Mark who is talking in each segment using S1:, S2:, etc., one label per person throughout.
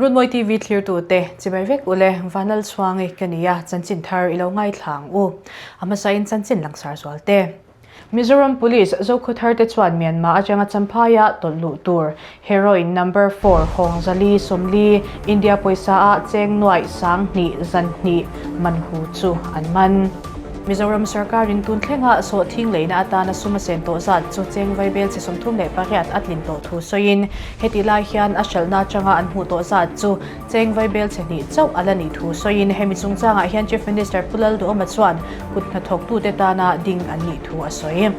S1: Runmawi TV thlirtute chibai vek ule Vanlalchhuangi ka ni a, chanchin thar i lo ngaithla ang u. A hmasain chanchin langsar zual te. Mizoram Police Zokhawthar te chuan Myanmar atanga Champhaia tawlh luh tur Heroin Number Four Hawng Zali 40 India pawisa ah cheng nuaih 2000 200 man hu chu an man. Mizoram sarkarin tun thlenga sawhthing leina atana sum a sen tawh zat chu cheng vaibel chhe 38 a tlin tawh thu sawiin heti lai hian a hralhna atanga an hmuh tawh zat chu Cheng vaibel chhe hnih chauh a la nih thu sawiin hemi chungchangah hian Chief Minister Pu Lalduhawma chuan kut hnathawktute tana ding an nih thu a sawi.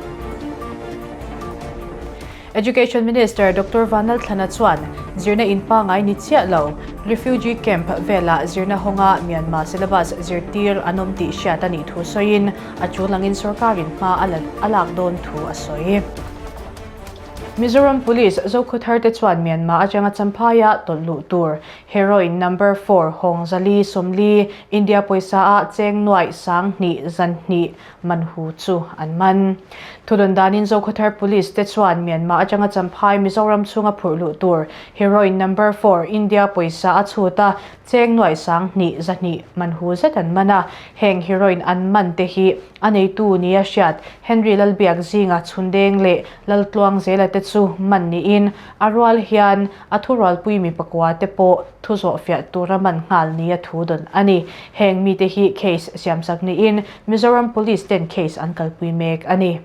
S1: Education Minister Doctor Vanlalthlana chuan zirna in pangai ni chiah lo, refugee camp velah zirna hawnga Myanmar syllabus zirtir an awm tih hriat a nih thu sawiin a tul angin sorkarin hma a lak dawn thu a sawi. Mizoram Police Zokhawthar te chuan Myanmar atanga Champhaia tawlh luh tur Heroin Number Four Hawng Zali 40 India pawisa ah cheng nuaih 2000 200 man hu chu an man. Thudawn danin Zokhawthar Police te chuan Myanmar atanga Champhai Mizoram chhunga phurh luh tur Heroin Number Four India pawisa a chhut a cheng nuaih 2000 200 man hu zet an man a, heng heroin an man te hi A neitu nia hriat Henry Lalbiak zinga chhundeng leh Laltluang zela te chu man niin a rual hian a thurualpui mi pakua te pawh thu zawhfiah tura man nghal nia thu dawn a ni. Heng mite hi case siamsak niin Mizoram Police ten case an kalpui mek a ni.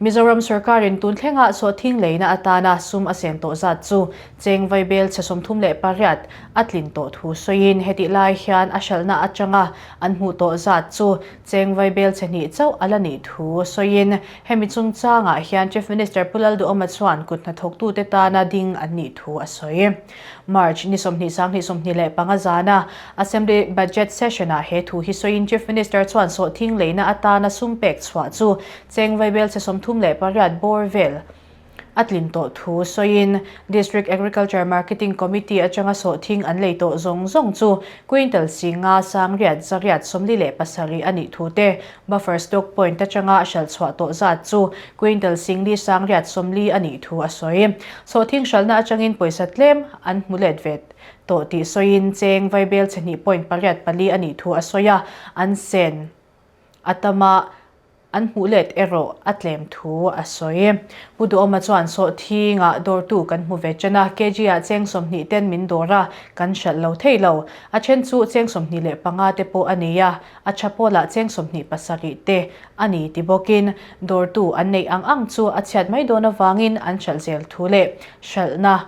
S1: Mizoram sorkarin tun thlenga sawhthing leina atana sum a sen tawh zat chu cheng vaibel chhe 38 a tlin tawh thu sawiin hetih lai hian a hralhna atanga an hmuh tawh zat chu cheng vaibel chhe hnih chauh a la nih thu sawiin hemi chungchangah hian Chief Minister Pu Lalduhawma chuan kut hnathawktute tana ding an nih thu a sawi. March ni 20 20 25 zana Assembly Budget Session-ah he thu hi sawiin Chief Minister chuan sawhthing leina atana sum pek chhuah chu Cheng vaibel chhe 38 bawr vel a tlin tawh thu sawiin District Agriculture Marketing Committee atanga sawhthing an lei tawh zawng zawng chu quintal 50 800 47 a nih thu te, buffer stock point atanga hralh chhuah tawh zat chu quintal 4 840 a nih thu a sawi. Sawhthing hralhna atangin pawisa tlem an hmu let ve tawh tih sawiin cheng vaibel chhe hnih point pariat pali a nih thu a sawi a, an sen a tama An hmuh let erawh a tlem thu a sawi. Pu Duhawma chuan sawhthingah dawrtu kan hmu ve chen a, kg-ah cheng 20 ten min dawr a, kan hralh lo thei lo. A then chu cheng 25 te pawh a ni a, a tha pawlah cheng 27 te a ni ti bawkin dawrtu an neih ang ang chu a chhiat mai dawn avangin an hralh zel thu leh hralhna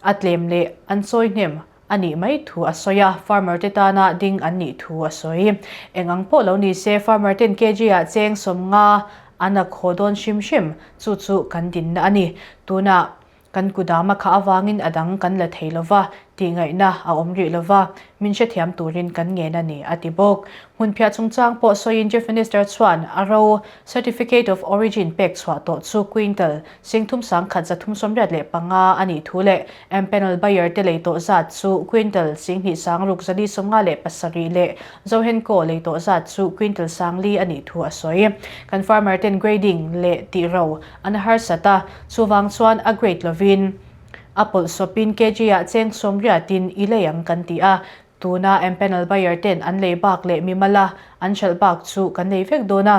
S1: a tlem leh an sawi hnem a nih mai thu a sawi a, farmer te tana ding an nih thu a sawi. Eng ang pawh lo ni se farmer ten kg ah cheng 50 an a khaw dawn hrim hrim, chu chu kan dinna a ni. Tunah kan kudama kha avangin a dang kan la thei lova, tihngaihna a awm rih lova, min hrethiam turin kan ngen a ni, a ti bawk. Hmunphiah chungchang pawh sawiin Chief Minister chuan a ro Certificate of Origin pek chhuah tawh chu quintal 31,385 a nih thu leh Empanel buyer te lei tawh zat chu quintal 2 6 657 leh Zohenco lei tawh zat chu quintal 4,000 a nih thu a sawi. Kan farmer ten grading leh tih ro an harsat a, chuvang chuan a grade lovin a pawlh sawpin kg ah cheng 80 in i lei ang kan ti a, tuna empanel buyer ten an lei bak leh mimala an hralh bak chu kan lei vek dawn a.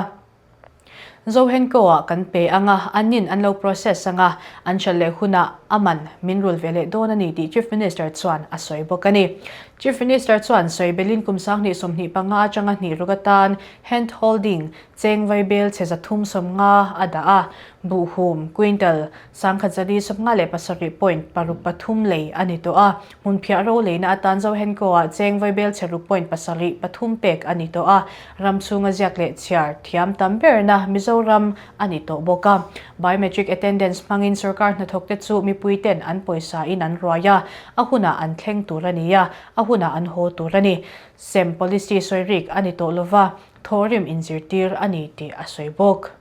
S1: Zohenco ah kan pe ang a, an in an lo process ang a, an hralh leh hunah a man min rul ve leh dawn a ni tih Chief Minister chuan a sawi bawk a ni. Chief Minister chuan sawi belin kum 2025 atanga hnih ruk atan hand holding cheng vaibel chhe 350 a dah a, buhhum, quintal, 1,157 point paruk pathum lei a ni tawh a, Hmunphiah ro leina atan Zohenko-ah cheng vaibel chhe ruk point pasarih pathum pek a ni tawh a, ram chhunga ziak leh chhiar thiam tam berna Mizoram a ni tawh bawk a. Biometric attendance hmangin sorkar hnathawkte chu mipuiten an pawisa in an ruai a, a hunah an thleng tur a ni a, a hunah an haw tur a ni. Sem policy sawi rik a ni tawh lova, thawhrim inzirtir a ni tih a sawi bawk.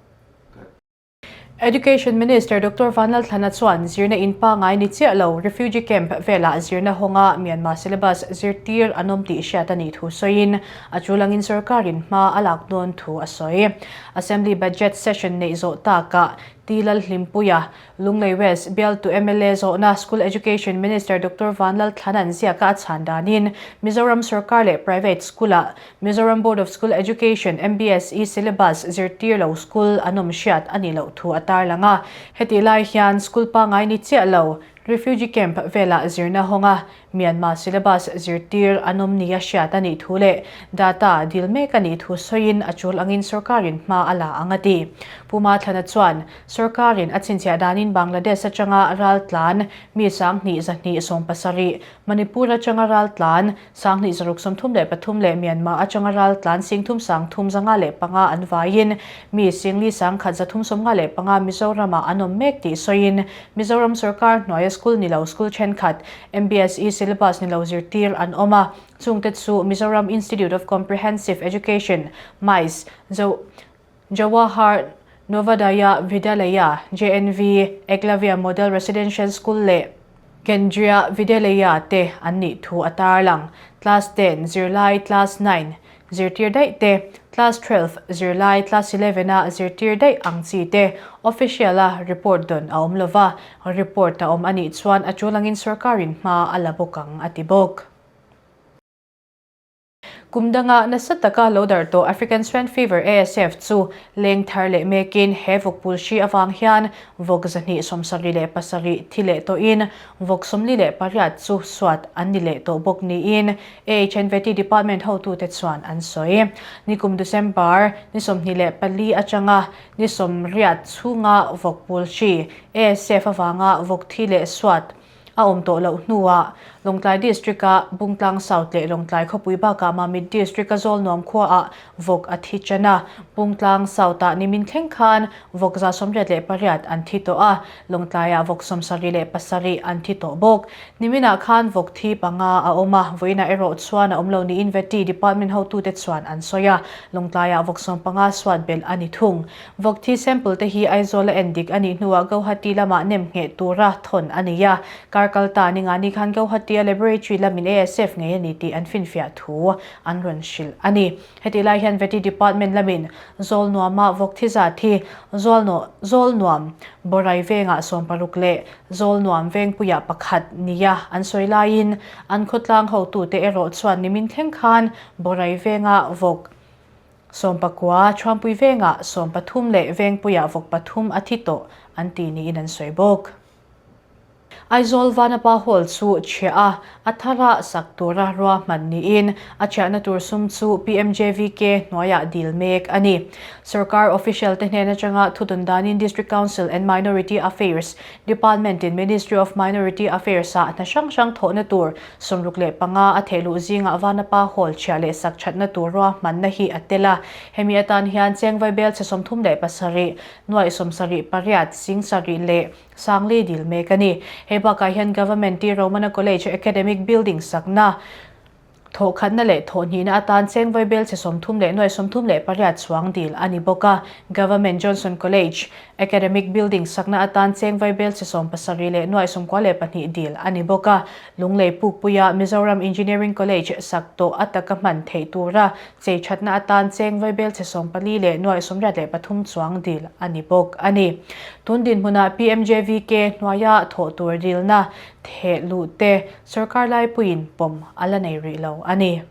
S1: Education Minister Doctor Vanlalthlana chuan zirna in pangai ni chiah lo refugee camp velah zirna hawnga Myanmar syllabus zirtir an awm tih hriat a nih thu sawiin a chulangin sorkarin hma a lak dawn thu a sawi. Assembly Budget Session neih zawh takah T Lalhlimpuia, Lunglei West bialtu mla zawhna School Education Minister Doctor Vanlalthlana'n ziaka a chhan danin Mizoram sorkar leh private school-ah Mizoram Board of School Education, MBSE, syllabus zirtir lo school an awm hriat a nih loh thu a tarlang a. Hetih lai hian school pangngai ni chiah lo refugee camp velah zirna hawnga Myanmar syllabus zirtir an awm nia hriat a nih thu leh data dil mek a nih thu sawiin a tul angin sorkarin hma a la ang a ti. Pu Mathlana chuan sorkarin a chhinchhiah danin Bangladesh atanga raltlan mi 2270, Manipur atanga raltlan 2633 leh Myanmar atanga raltlan 3335 an vaiin mi 41,395 Mizoramah an awm mek tih sawiin Mizoram sorkar hnuaia school ni lo school thenkhat MBSE syllabus ni lo zirtir an awm a, chungte chu Mizoram Institute of Comprehensive Education, MICE, Jawahar Navodaya Vidyalaya, JNV, Eklavya Model Residential School leh Kendriya Vidyalaya te an nih thu a tarlang. Class 10 zirlai Class 9 zirtir daih te, Class 12 zirlai Class 11 a zirtir daih ang chi te official a report dawn a awm lova, report a awm a nih chuan a tul angin sorkarin hma a la bawk ang a ti bawk. Kum danga nasa taka lo darh tawh African Swine Fever, ASF, chu leng thar leh mekin he vawk pul hri avang hian vawk 277 thi leh tawhin vawk 48 chu suat an ni leh tawh bawk niin AHNVT Department hotute chuan an sawi. Nikum December ni 24 atanga ni 80 chhunga vawk pul hri ASF avanga vawk thi leh suat a awm tawh loh hnuah Lawngtlai District-a Bungtlang South leh Lawngtlai khawpui bakah Mamit District-a Zawlnuam khuaah vawk a thi ṭan a, Bungtlang South-ah nimin thleng khan vawk 88 an thi tawh a, Lawngtlaiah vawk 77 an thi tawh bawk. Niminah khan vawk thi panga a awm a, vawiinah erawh chuan a awm lo niin Vety Department hotute chuan an sawi a, Lawngtlaiah vawk 15 suat belh a ni thung. Vawk thi sample te hi Aizawl a en dik a nih hnuah Guwahati lamah nem ngheh tura thawn a ni a. Kar kal ta Ningani khan Guwahati a laboratory lamin ASF ngei a ni tih an finfiah thu an rawn hrilh a ni. Hetih lai hian Vety Department lamin Zawlnuama vawk thi zat hi Zawlnuam Borai vengah 16 leh Zawlnuam Vengpuiah pakhat nia an sawi laiin an khawtlang hotute erawh chuan nimin thleng khan Borai venga vawk 19, Thuampui vengah 13 leh Vengpuiah vawk pathum a thi tawh an ti niin an sawi bawk. Aizawl Vanapa Hall chu chhiah a, a thara sak tura ruahman niin a chhiahna tur sum chu PMJVK hnuaiah dil mek a ni. Sorkar official te hnen atanga thudun danin District Council and Minority Affairs Department-in Ministry of Minority Affairs-ah hna hrang hrang thawhna tur 65 a thehluh zingah Vanapa Hall chhiah leh sak thatna tur ruahmanna hi a tel a. Hemi atan hian Chengvai Belchhe 37, nuaih 78, 70 leh Sangli dil mek a ni. Hei bakah hian Government T Romana College Academic Building sakna, Thawhkhatna leh thawhhnihna atan Chengvai Belchhe 30 leh nuaih 38 chuang dil a ni bawk a. Government Johnson College Academic Building sakna atan Chengvai Belchhe 70 leh nuaih 92 dil a ni bawk a. Lunglei Pukpuia Mizoram Engineering College sak tawh a taka hman theih tura chei thatna atan Chengvai Belchhe 14 leh nuaih 83 chuang dil a ni bawk a ni. Tun dinhmunah PMJVK hnuaia thawh tur dilna theh luh te Sorkar laipuiin pawm a la nei rih lo a ni.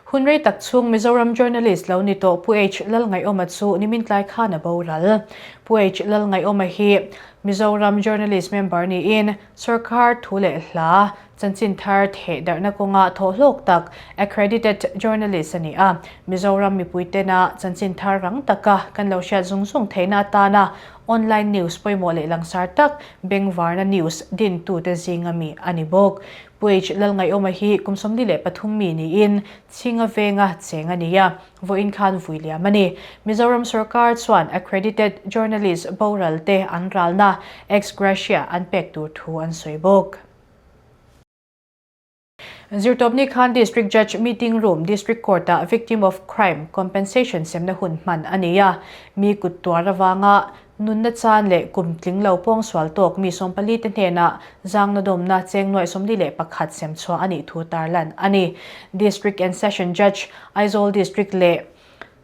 S1: Hun rei tak chhung Mizoram journalist lo ni tawh Pu H Lalngaihawma chu nimin tlai khan a boral. Pu H Lalngaihawma hi Mizoram journalist member niin sorkar thu leh hla chanchin thar theh darhna kawnga thawhhlawk tak accredited journalist a ni a. Mizoram mipui tena chanchin thar rang taka kan lo hriat zung zung theihna atana Online news pawimawh leh langsar tak Bengvarna News dintute zinga mi a ni bawk. Pu H Lalngaihawma hi kum 43 mi niin Chhinga venga cheng a ni a, vawiin khan vui liam a ni. Mizoram sorkar chuan accredited journalist boral te an ralna ex gratia an pek tur thu an sawi bawk. Zirtawpni khan District Judge Meeting Room, District Court-ah Victim of Crime Compensation semna hun hman a ni a. Mi kut tuar avanga nunna chan leh kum tling lo pawngsual tawk mi 14 te hnenah zangna dawmna cheng nuaih 41 sem chhuah a nih thu tarlan a ni. District and Session Judge, Aizawl District leh.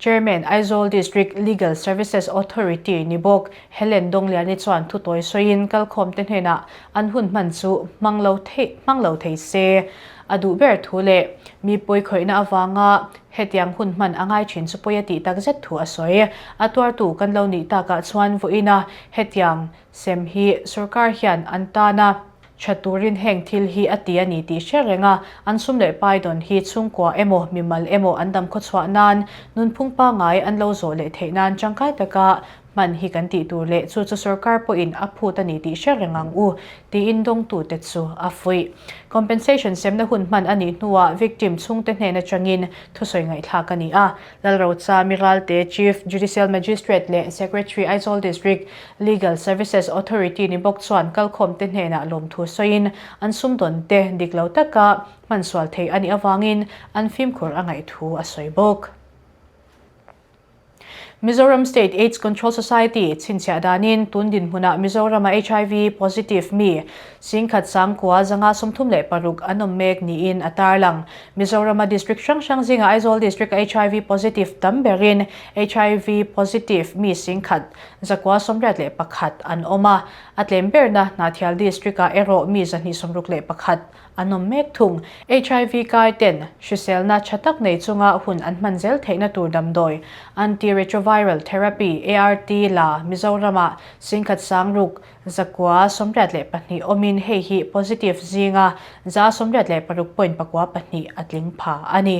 S1: Chairman, Aizawl District Legal Services Authority ni bawk Helen Dawngliani chuan thutawi sawiin kalkhawmte hnenah an hun hman chu hmang lo thei hmang lo thei se. A duh ber thu leh mi pawikhawihna avanga hetiang hun hman a ngai thin chu pawi a tih takzet thu a sawi. A tuartu kan lo nih takah chuan vawiina hetiang sem hi sorkar hian an tana Tha turin heng thil hi a ti a ni tih hre reng a, an sum leh pai dawn hi chhungkua emaw, mimal emaw an dam khawchhuah nan, nunphung pangngai an lo zawh leh theih nan tangkai taka hman hi kan tih tur leh chu chu sorkar pawhin a phut a ni tih hre reng ang u, tiin dawngtute chu a fuih. Compensation semna hun hman a nih hnuah victim chhungte hnen atangin thusawi ngaihthlak a ni a, Lalrocha Miralte, Chief Judicial Magistrate leh Secretary Aizawl District Legal Services Authority ni bawk chuan kalkhawmte hnenah lawmthu sawiin an sumdawnte dik lo taka hmansual thei a nih avangin an fimkhur a ngaih thu a sawi bawk. Mizoram State AIDS Control Society chhinchhiah danin tun dinhmunah Mizorama HIV positive mi Singkhat sangkua 536 an awm mek niin a tarlang. Mizorama district hrang hrang zingah Aizawl District a HIV positive tam berin HIV positive mi 10 981 an awm a, a tlem berna Hnahthial District-ah erawh mi 261 an awm mek thung. HIV kai ten hriselna tha tak nei chunga hun an hman zel theihna tur damdawi Antiretroviral Therapy, ART, la Mizorama 10 sangruk 982 awmin hei hi positive zinga 86 point pakua pahnih a tling pha a ni.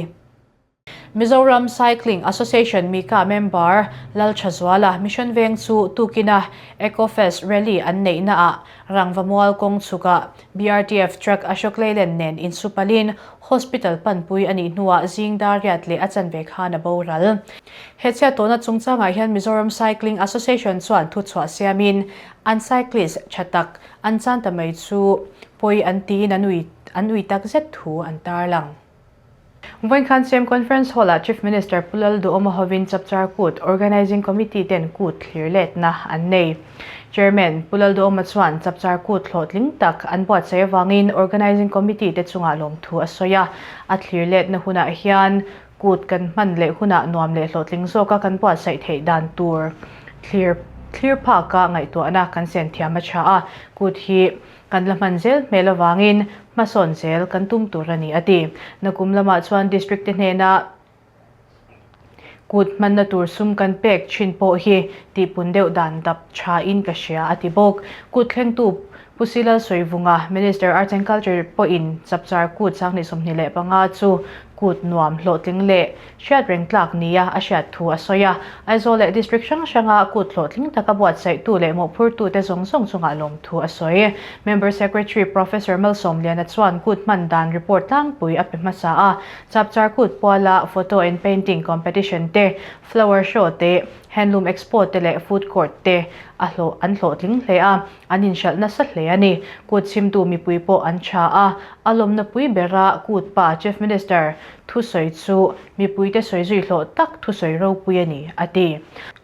S1: Mizoram Cycling Association Mika member Lalthazuala Mission Veng chu tukina Ecofest Rally an neihnaah Rangvamual kawng chhukah BRTF truck Ashok Leyland nen insupalin hospital panpui a nih hnuah zing dar riat leh a chanve khan a boral. He chhiat tawhna chungchangah hian Mizoram Cycling Association chuan thuchhuah siamin an cyclist tha tak an chan ta mai chu pawi an tiin an ui an ui tak zet thu an tarlang. Vawinkhan CM Conference Hall-ah Chief Minister Pu Lalduhawma hovin Chapchar Kut Organising Committee ten kut thlir letna an nei. Chairman Pu Lalduhawma chuan Chapchar Kut hlawhtling tak an buatsaih avangin Organising Committee te chungah lawmthu a sawi a, a thlir letna hunah hian Kut kan hman leh hunah nuam leh hlawhtling zawka kan buatsaih theih dan tur thlir thlir phaka ngaihtuahna kan sen thiam a tha a, kut hi kan la hman zel hmel avangin hmasawn zel kan tum tur a ni a ti. Nakum lamah chuan District te hnena kut hmanna tur sum kan pek thin pawh hi tihpun deuh dan dap tha in ka hria a ti bawk. Kut thlengtu Pu Silal Sawivunga, Minister Arts and Culture pawhin Chapchar Kut 2025 chu kut nuam hlawhtling leh hriat reng tlak nia a hriat thu a sawi a. Aizawl leh District hrang hranga kut hlawhtling taka buatsaihtu leh mawhphurtute zawng zawng chungah lawmthu a sawi. Member Secretary Professor Malsawmliana chuan kut hman dan report tlangpui a pe hmasa a. Chapchar Kut puala Photo and Painting Competition te, Flower Show te, Handloom Expo te leh Food Court te a hlawh an hlawhtling hle a. An inhralh nasa hle a ni. Kut chhimtu mipui pawh an tha a, a lawmna pui bera kut pa Chief Minister thusawi chu mipuite sawi zui hlawh tak thusawi ropui a ni, a ti.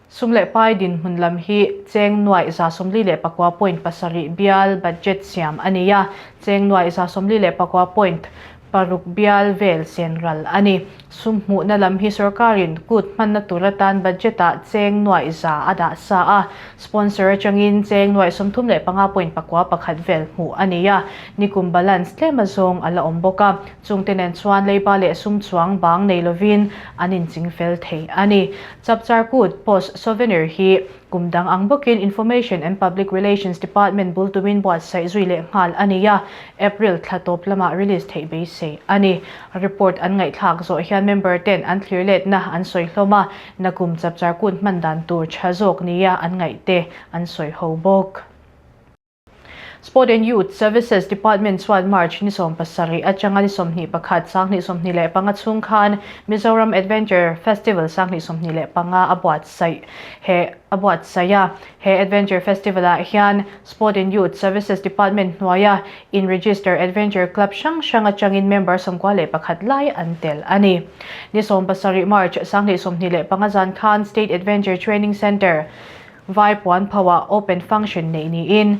S1: Sum leh pai dinhmun lam hi cheng nuaih 44 point pasarih bial budget siam a ni a, cheng nuaih 44 point paruk bial vel sen ral a ni. Sum hmuhna lam hi sorkarin kut hmanna tur atan budget-ah cheng nuaih za a dah sa a, sponsor atangin cheng nuaih 35 point pakua pakhat vel hmuh a ni a, nikum balance tlem azawng a la awm bawk a, chungte nen chuan leiba leh sum chuang bang nei lovin an inching fel thei a ni. Chapchar kut post souvenir hi Kum dang ang bawkin Information and Public Relations Department bul tumin buatsaih zui leh nghal a ni a, April thla tawp lamah release theih beisei a ni. Report an ngaihthlak zawh hian member ten an thlir letna an sawi hlawm a, nakum chapchar kut hman dan tur tha zawk nia an ngaihte an sawi ho bawk. Sport and Youth Services Department chuan March ni 17 atanga ni 21 2025 chhung khan Mizoram Adventure Festival 2025 a buatsaih he a buatsaih a. He Adventure Festival ah hian Sport and Youth Services Department hnuaia in register Adventure Club hrang hrang atangin member 91 lai an tel a ni. Ni 17 March 2025 zan khan State Adventure Training Centre Vai puan phoah open function neih niin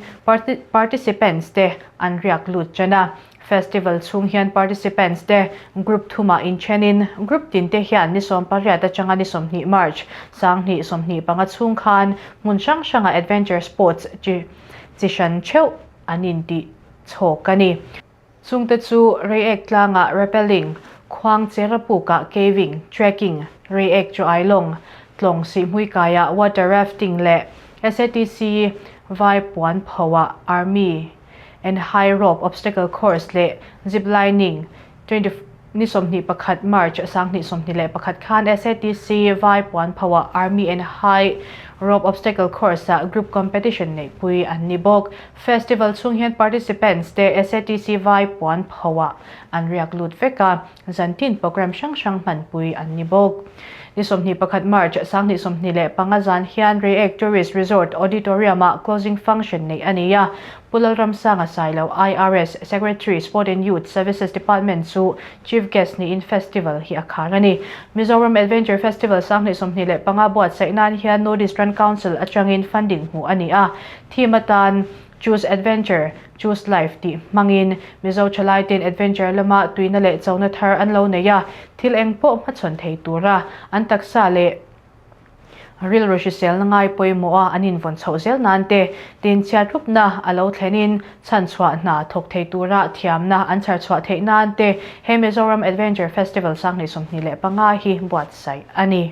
S1: participants te an riak lut ṭan a. Festival chhung hian participants te group thumah inthenin group tin te hian ni 18 atanga ni 20 March 2025 chhung khan hmun hrang hranga adventure sports chi chi hran theuh an intih chhawk a ni. Chungte chu Reiek tlangah rappelling, Khuangchera pukah caving, trekking, Reiek chu Ailawng, Tlawng Sihhmuikaiah water rafting leh SATC Vai puan phoah Army and High Rope Obstacle Course leh Zip Lining 20 ni 21 March 2021 khan SATC Vai puan phoah Army and High Rope Obstacle Course-ah Group Competition neihpui an ni bawk. Festival chhung hian participants te SATC Vai puan phoah an riak lut vek a, zantin program hrang hrang hmanpui an ni bawk. Ni 21 March 2025 zan hian Reiek Tourist Resort Auditorium-ah closing function neih a ni a, Pu Lalramsanga Sailo IRS Secretary Sport and Youth Services Department chu Chief Guest niin festival hi a khar a ni. Mizoram Adventure Festival 2025 buatsaih nan hian North Eastern Council atangin funding hmuh a ni a, theme atan Choose Adventure, Choose Life tih hmangin Mizo thalaite'n adventure lama tuina leh chona thar an lo nei a, thil eng pawh hmachhawn thei tura an taksa leh rilru hriselna ngai pawimawha an invawn chhoh zel nan te tinchhiat rupna a lo thlenin chhanchhuah hna thawk thei tura thiamna an chhar chhuah theih nan te he Mizoram Adventure Festival 2025 hi buatsaih a ni.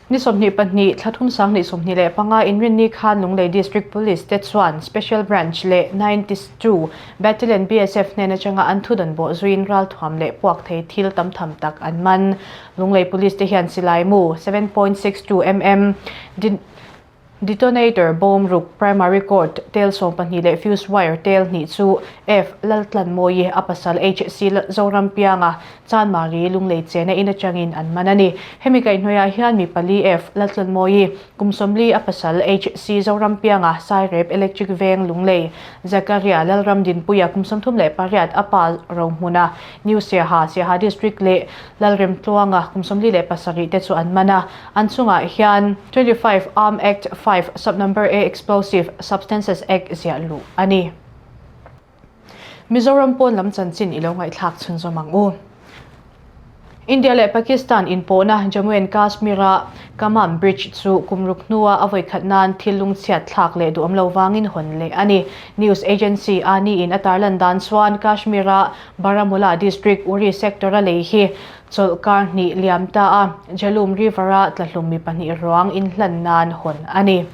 S1: Ni 22 thla thum 2025 Inrinni khan Lunglei District Police te chuan Special Branch leh 92 Battalion BSF hnen atanga an thudawn bawh zuiin ralthuam leh puak thei thil tam tham tak an man. Lunglei Police te hian silai mu 7.62 mm Detonator bawm ruk primary cord tel 12 leh fuse wire tel hnih chu F Laltlanmawii a pasal HC Zorampianga Chanmari Lunglei chena in atangin an man a ni. Hemi kaihhnawihah hian mi pali F Laltlanmawii kum 40 a pasal HC Zorampianga Sairep Electric Veng Lunglei Zakaria Lalramdinpuia kum 38 a pa Rohmuna New Siaha Siaha District leh Lalremtluanga kum 47 te chu an man a. An chungah hian 25 Arm Act 5 Sub Number A Explosive Substances Act ziah luh a ni. Mizoram pawn lam chanchin i lo ngaihthlak chhunzawm ang u. India leh Pakistan inpawhna Jammu and Kashmir-a Kamam Bridge chu kum ruk hnua a vawikhat nan thil lungchhiat thlak leh duhawm lo vangin hawn leh a ni. News agency ANI in a tarlan dan chuan Kashmir-a Baramulla district Uri sector-a lei hi Chawlhkar hnih liam ta a, Jhelum River-a tlahlum mi pahnih ruang inhlan nan hawn a ni.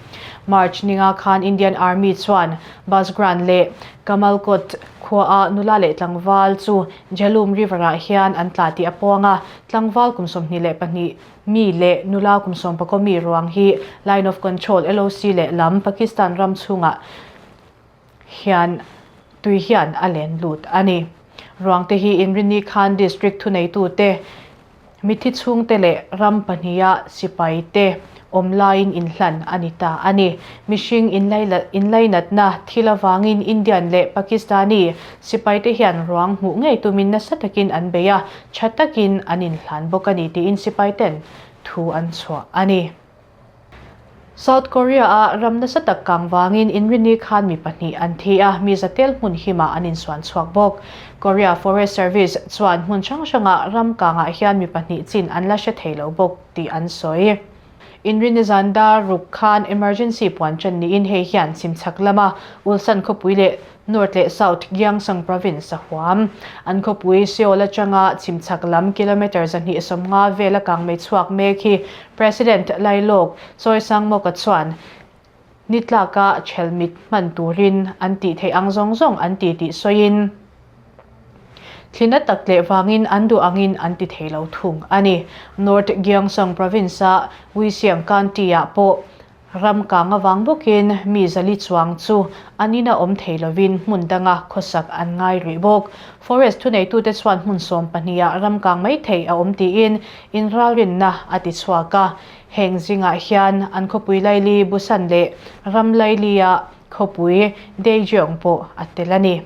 S1: March ninga khan Indian Army chuan Basgran leh Kamalkot khuaa nula leh tlangval chu Jhelum River-ah hian an tla tih a puang a, tlangval kum 22 mi leh nula kum 14 mi ruang hi Line of Control, LOC, leh lam Pakistan ram chhungah hian tui hian a len lut a ni. Ruangte hi Inrini khan District thuneitute, mithi chhungte leh ram pahniha sipaite awm laiin inhlan a ni ta a ni. Mihring inlainatna thil avangin Indian leh Pakistani sipaite hian ruang hmuh ngei tumin nasa takin an bei a, tha takin an inhlan bawk a ni tiin sipaiten thu an chhuah a ni. South Korea-a ram nasa tak kang vangin Inrini khan mi pahnih an thi a, mi zatel hmun himah an insuan chhuak bawk. Korea Forest Service chuan hmun hrang hrangah ram kangah hian mi pahnih chin an la hre thei lo bawk tih an sawi. Inrini zan dar ruk khan emergency puan ṭan niin hei hian chhimchhak lama Ulsan khawpui leh North leh South Gyeongsang Province a huam. An khawpui Seoul atanga chhimchhak lam kilometre 250 vela kangmei chhuak mek hi President Lailawk Choi Sang-mok-a chuan ni tlaka ṭhelmit hman turin an tih theih ang zawng zawng an ti tih sawiin thlina tak leh vangin an duh angin an ti thei lo thung a ni. North Gyeongsang Province-a Uiseong County-ah pawh Ram kang avang bawkin mi zali chuang chu an ina awm thei lovin hmun danga khawsak an ngai rih bawk. Forest thuneitute chuan hmun 12 ah ram kang mai thei a awm tiin inralrinna a ti chhuak a. Heng zingah hian an khawpui laili Busan leh ram lailia khawpui Daejeon pawh a tel a ni.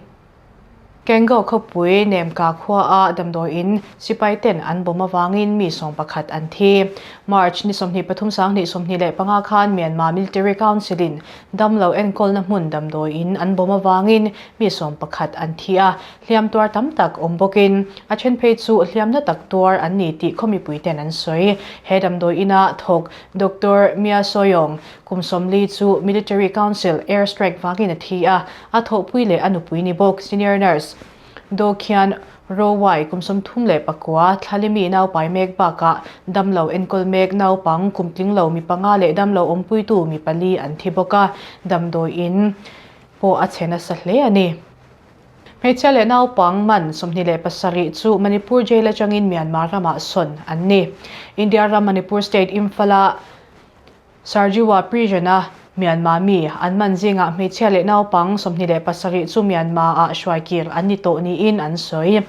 S1: Gangaw khawpui Nemka khuaa damdawiin sipai ten an bawm avangin mi 11 an thi. March ni 23 2025 khan Myanmar Military Council in damlo enkawlna hmun damdawiin an bawm avangin mi 11 an thi a, hliam tuar tam tak awm bawkin a then phei chu hliamna tak tuar an ni tih khaw mipui ten an sawi. He damdawiina thawk Doctor Mya Soyong kum 40 chu Military Council air strike vangin a thi a, A thawhpui leh a nupui ni bawk Senior Nurse Do khian Rowai kum 39 thlalimi naupai mek bakah damlo enkawl mek naupang kum tling lo mi panga leh damlo awmpuitu mi pali an thi bawk a, damdawi in pawh a chhe nasa hle a ni. Hmeichhia leh naupang man 27 chu Manipur Jail atangin Myanmar ramah sawn an ni. India ram Manipur State Imphal-a Sarjiwa Prison-a Myanmar mi an man zingah hmeichhia leh naupang 27 chu Myanmar-ah hruaikir an ni tawh niin an sawi.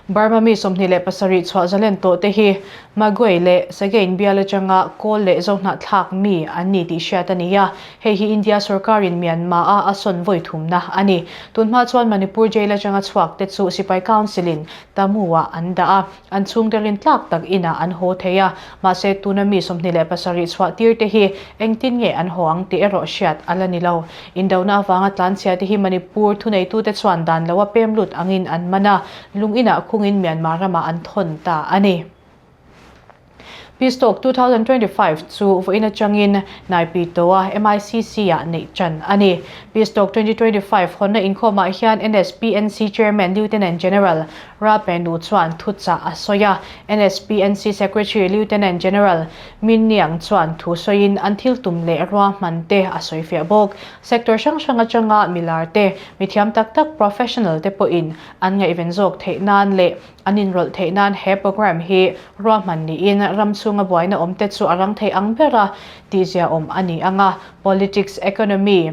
S1: Burma mi 27 chhuah zalen tawh te hi Magway leh Sagaing bial atanga Kawl leh Zohnahthlak mi an ni tih hriat a ni a, hei hi India sorkarin Myanmar-a a sawn vawi thumna a ni. Tunhma chuan Manipur jail atanga chhuak te chu Sipai Council-in Tamu-ah an dah a. An chhungte rin tlak tak inah an haw thei a, mahse tuna mi 27 chhuah tir te hi engtin nge an haw ang tih erawh hriat a la ni lo. Indona avanga tlanchhia te hi Manipur thuneitute chuan dan loa pem lut angin an man a, lung inah khungin Myanmar ramah an thawn ta a ni. Peace Talk 2025 chu vawiin atangin Naipitoa MICC-ah neih tan a ni. Peace Talk 2025 hawnna inkhawmah hian NSPNC Chairman Lieutenant General Ra Penu chuan thuchah a sawi a, NSPNC Secretary Lieutenant General Min Niang chuan thu sawiin an thil tum leh ruahman te a sawi fiah bawk. Sector hrang hrang atanga milar te, mithiam tak tak professional te pawhin an ngaihven zawk theih nan leh an inrawlh theih nan he programme hi ruahman niin ram chhunga buaina awm te chu a rang thei ang bera tihzia awm a ni ang a, politics, economy,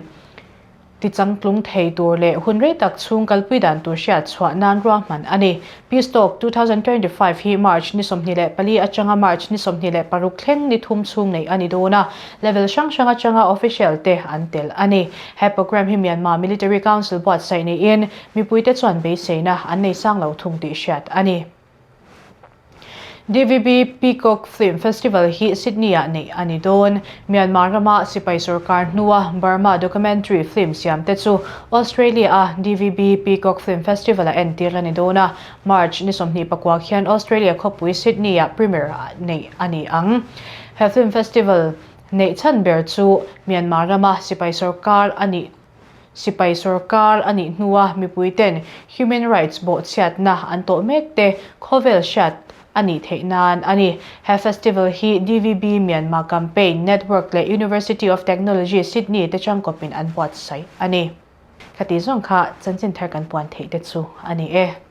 S1: Tichangtlung thei tur leh hun rei tak chhung kalpui dan tur hriat chhuah nan ruahman a ni. Peace Talk 2025 hi March ni 24 atanga March ni 26 thleng ni thum chhung neih a ni dawn a, level hrang hrang atanga official te an tel a ni. He programme hi Myanmar Military Council buatsaih niin mipuite chuan beiseina an nei sang lo thung tih hriat a ni. DVB Peacock Film Festival hi Sydney-ah neih a ni dawn. Myanmar rama sipai sorkar hnua Burma documentary film siamte chu Australia-a DVB Peacock Film Festival-a entir a ni dawn a, March ni 24 khian Australia khawpui Sydney-ah premiere neih a ni ang. He film festival neih chhan ber chu Myanmar rama sipai sorkar a nih Sipai sorkar a nih hnua mipuiten human rights bawhchhiatna an tawh mek te khawvel hriat a nih theih nan a ni. He festival hi DVB Myanmar Campaign Network leh University of Technology Sydney te changkawpin an buatsaih a ni. Khati zawng kha chanchin thar kan puan theih te chu a ni e.